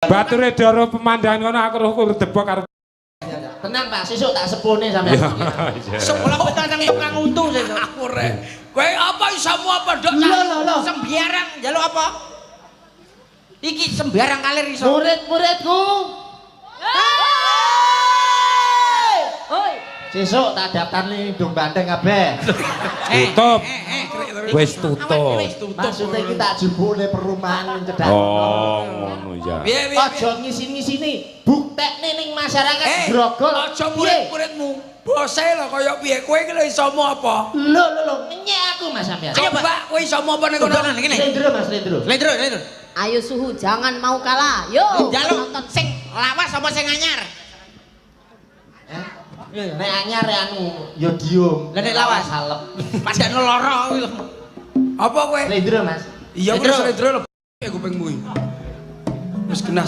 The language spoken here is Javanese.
Bature doro pemandangan ngono aku roh debok karo. Tenang, Pak, sesuk tak sepone sampean. Iya. Sekolah petang tukang untu sesuk. Aku rek. Kowe apa isomu apa, Nduk? Lho lho lho. Sembarang njaluk apa? Iki sembarang kalir iso. Murid-muridku, Oi. sesuk tak daftar ning Dung Bandeng kabeh. Tutup. Wis tutup. Wis tutup. Maksudnya iki tak jupukne perumahan ning cedhak. Oh, ngono ya. Piye piye? Aja ngisin-ngisini, buktekne ning masyarakat grogol. Aja murid-muridmu. Bose lho kaya piye? Kowe iki lho isomu apa? Lho lho lho, ngenyek aku Mas sampean. Coba kowe isomu apa ning kono? Tundukan ngene. Slendro Mas, slendro. Lendro, lendro. Ayo suhu, jangan mau kalah. Yo. Njaluk sing lawas apa sing anyar? Nek anyar ya anu ya diem. Lah nek lawas? Salep. Padane lara kuwi lho. Apa kowe? Slendro Mas. Iya, kowe Slendro. slendro lho kupingmu iki. Wis genah.